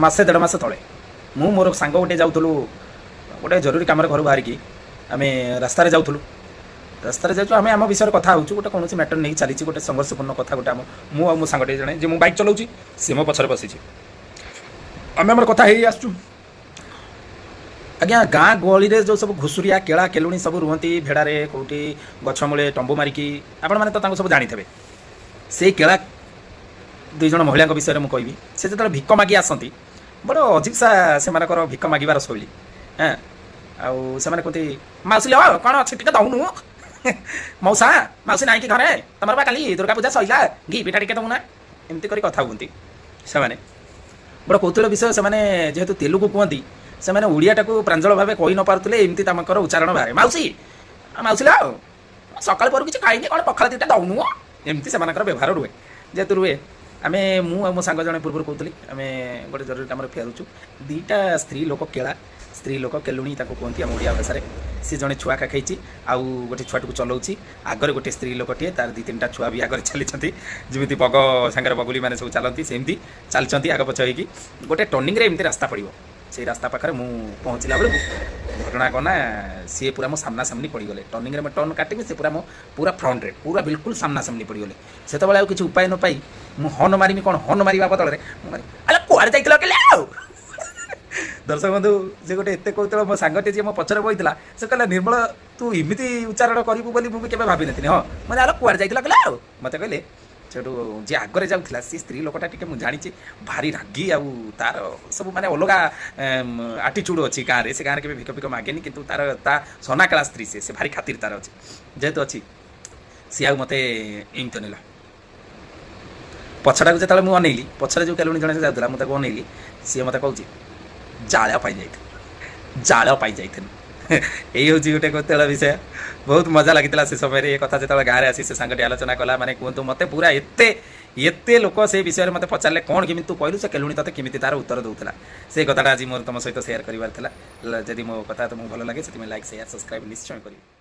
ମାସେ ଦେଢ଼ ମାସ ତଳେ ମୁଁ ମୋର ସାଙ୍ଗ ଗୋଟେ ଯାଉଥିଲୁ ଗୋଟେ ଜରୁରୀ କାମରେ। ଘରୁ ବାହାରିକି ଆମେ ରାସ୍ତାରେ ଯାଉଥିଲୁ। ରାସ୍ତାରେ ଯାଉଛୁ, ଆମେ ଆମ ବିଷୟରେ କଥା ହେଉଛୁ। ଗୋଟେ କୌଣସି ମ୍ୟାଟର ନେଇ ଚାଲିଛି, ଗୋଟେ ସଂଘର୍ଷପୂର୍ଣ୍ଣ କଥା ଗୋଟେ ଆମ। ମୁଁ ଆଉ ମୋ ସାଙ୍ଗଟେ ଜଣେ, ଯେ ମୁଁ ବାଇକ୍ ଚଲାଉଛି, ସେ ମୋ ପଛରେ ବସିଛି। ଆମେ ଆମର କଥା ହେଇ ଆସୁଛୁ। ଆଜ୍ଞା, ଗାଁ ଗହଳିରେ ଯେଉଁ ସବୁ ଘୁଷୁରିଆ, କେଳା, କେଲୁଣି ସବୁ ରୁହନ୍ତି ଭେଡ଼ାରେ, କେଉଁଠି ଗଛ ମୂଳେ ତମ୍ବୁ ମାରିକି, ଆପଣମାନେ ତ ତାଙ୍କୁ ସବୁ ଜାଣିଥିବେ। ସେଇ କେଳା ଦୁଇ ଜଣ ମହିଳାଙ୍କ ବିଷୟରେ ମୁଁ କହିବି। ସେ ଯେତେବେଳେ ଭିକ ମାଗି ଆସନ୍ତି, ବଡ଼ ଅଜୀବ ସା ସେମାନଙ୍କର ଭିକ ମାଗିବାର ଶୈଳୀ। ହଁ, ଆଉ ସେମାନେ କୁହନ୍ତି, "ମାଉସୀ ଲୋ, କ'ଣ ଅଛି ଟିକେ ଦଉନୁ? ମଉସା, ମାଉସୀ ନାହିଁ କି ଘରେ? ତମର ବା କାଲି ଦୁର୍ଗା ପୂଜା ସରିଲା, ଘି ପିଠା ଟିକେ ଦଉନା।" ଏମିତି କରି କଥା ହୁଅନ୍ତି ସେମାନେ। ବଡ଼ କୌତୁହଳ ବିଷୟ, ସେମାନେ ଯେହେତୁ ତେଲୁଗୁ କୁହନ୍ତି, ସେମାନେ ଓଡ଼ିଆଟାକୁ ପ୍ରାଞ୍ଜଳ ଭାବେ କହି ନ ପାରୁଥିଲେ। ଏମିତି ତାଙ୍କର ଉଚ୍ଚାରଣ ବାହାରେ, "ମାଉସୀ, ମାଉସୀ ଲୋ, ସକାଳୁ ପରୁ କିଛି ଖାଇନି, କ'ଣ ପଖାଳ ଦୁଇଟା ଦଉନୁ?" ଏମିତି ସେମାନଙ୍କର ବ୍ୟବହାର ରୁହେ। ଯେହେତୁ ରୁହେ, ଆମେ, ମୁଁ ଆଉ ମୋ ସାଙ୍ଗ ଜଣେ, ପୂର୍ବରୁ କହୁଥିଲି, ଆମେ ଗୋଟେ ଜରୁରୀ କାମରେ ଫେରୁଛୁ। ଦୁଇଟା ସ୍ତ୍ରୀ ଲୋକ, କେଳା ସ୍ତ୍ରୀ ଲୋକ, କେଲୁଣି ତାକୁ କୁହନ୍ତି ଆମ ଓଡ଼ିଆ ଭାଷାରେ। ସେ ଜଣେ ଛୁଆ କାଖେଇଛି ଆଉ ଗୋଟେ ଛୁଆଟିକୁ ଚଲାଉଛି। ଆଗରେ ଗୋଟେ ସ୍ତ୍ରୀ ଲୋକଟିଏ, ତାର ଦୁଇ ତିନିଟା ଛୁଆ ବି ଆଗରେ ଚାଲିଛନ୍ତି। ଯେମିତି ବଗ ସାଙ୍ଗରେ ବଗୁଲି ମାନେ ସବୁ ଚାଲନ୍ତି, ସେମିତି ଚାଲିଛନ୍ତି ଆଗ ପଛ ହେଇକି। ଗୋଟେ ଟର୍ଣ୍ଣିଂରେ ଏମିତି ରାସ୍ତା ପଡ଼ିବ। ସେଇ ରାସ୍ତା ପାଖରେ ମୁଁ ପହଞ୍ଚିଲା ବେଳକୁ ଘଟଣା କ'ଣ ନା, ସିଏ ପୁରା ମୋ ସାମ୍ନାସାମ୍ନି ପଡ଼ିଗଲେ। ଟର୍ଣ୍ଣିଂରେ ମୁଁ ଟର୍ନ କାଟିବି, ସେ ପୁରା ମୋ ପୁରା ଫ୍ରଣ୍ଟରେ, ପୁରା ବିଲକୁଲ ସାମ୍ନାସାମ୍ନି ପଡ଼ିଗଲେ। ସେତେବେଳେ ଆଉ କିଛି ଉପାୟ ନ ପାଇ ମୁଁ ହର୍ନ ମାରିମି କ'ଣ, ହର୍ନ ମାରିବା ବଦଳରେ ମୁଁ ମାରି, "ଆରେ, କୁଆଡ଼େ ଯାଇଥିଲ କିଲେ?" ଆଉ ଦର୍ଶକ ବନ୍ଧୁ, ସେ ଗୋଟେ ଏତେ କହୁଥିଲା, ମୋ ସାଙ୍ଗଟି ଯିଏ ମୋ ପଛରେ ବସିଥିଲା, ସେ କହିଲା, "ନିର୍ମଳ, ତୁ ଏମିତି ଉଚ୍ଚାରଣ କରିବୁ ବୋଲି ମୁଁ ବି କେବେ ଭାବିନଥିଲି।" ହଁ, ମାନେ, "ଆଲୋ, କୁଆଡ଼େ ଯାଇଥିଲ କିଲେ?" ଆଉ ମୋତେ କହିଲେ। ସେଠୁ ଯିଏ ଆଗରେ ଯାଉଥିଲା, ସେ ସ୍ତ୍ରୀ ଲୋକଟା ଟିକେ ମୁଁ ଜାଣିଛି ଭାରି ରାଗି, ଆଉ ତାର ସବୁ ମାନେ ଅଲଗା ଆଟିଚ୍ୟୁଡ଼ ଅଛି ଗାଁରେ। ସେ ଗାଁରେ କେବେ ଭିକ ଫିକ ମାଗେନି, କିନ୍ତୁ ତାର ତା ସନାକେଳା ସ୍ତ୍ରୀ, ସେ ଭାରି ଖାତିର ତାର ଅଛି। ଯେହେତୁ ଅଛି, ସିଏ ଆଉ ମୋତେ ଏମିତି ନେଲା। ପଛଟାକୁ ଯେତେବେଳେ ମୁଁ ଅନେଇଲି, ପଛରେ ଯେଉଁ କେଲୁଣି ଜଣେ ଯାଉଥିଲା, ମୁଁ ତାକୁ ଅନେଇଲି, ସିଏ ମୋତେ କହୁଛି, "ଜାଳ ପାଇଁ ଯାଇଥିଲି, ଜାଳ ପାଇଁ ଯାଇଥିଲି।" ଏଇ ହେଉଛି ଗୋଟେ କୌତୁହଳ ବିଷୟ। ବହୁତ ମଜା ଲାଗିଥିଲା ସେ ସମୟରେ ଏ କଥା ଯେତେବେଳେ ଗାଁରେ ଆସି ସେ ସାଙ୍ଗଟି ଆଲୋଚନା କଲା। ମାନେ କୁହନ୍ତୁ, ମୋତେ ପୁରା ଏତେ ଏତେ ଲୋକ ସେ ବିଷୟରେ ମୋତେ ପଚାରିଲେ, "କ'ଣ କେମିତି ତୁ କହିଲୁ? ସେ କେଲୁଣି ତତେ କେମିତି ତାର ଉତ୍ତର ଦେଉଥିଲା?" ସେ କଥାଟା ଆଜି ମୋର ତୁମ ସହିତ ସେୟାର କରିବାର ଥିଲା। ଯଦି ମୋ କଥା ତୁମକୁ ଭଲ ଲାଗେ, ସେଥିପାଇଁ ଲାଇକ୍, ସେୟାର, ସବସ୍କ୍ରାଇବ୍ ନିଶ୍ଚୟ କରିବେ।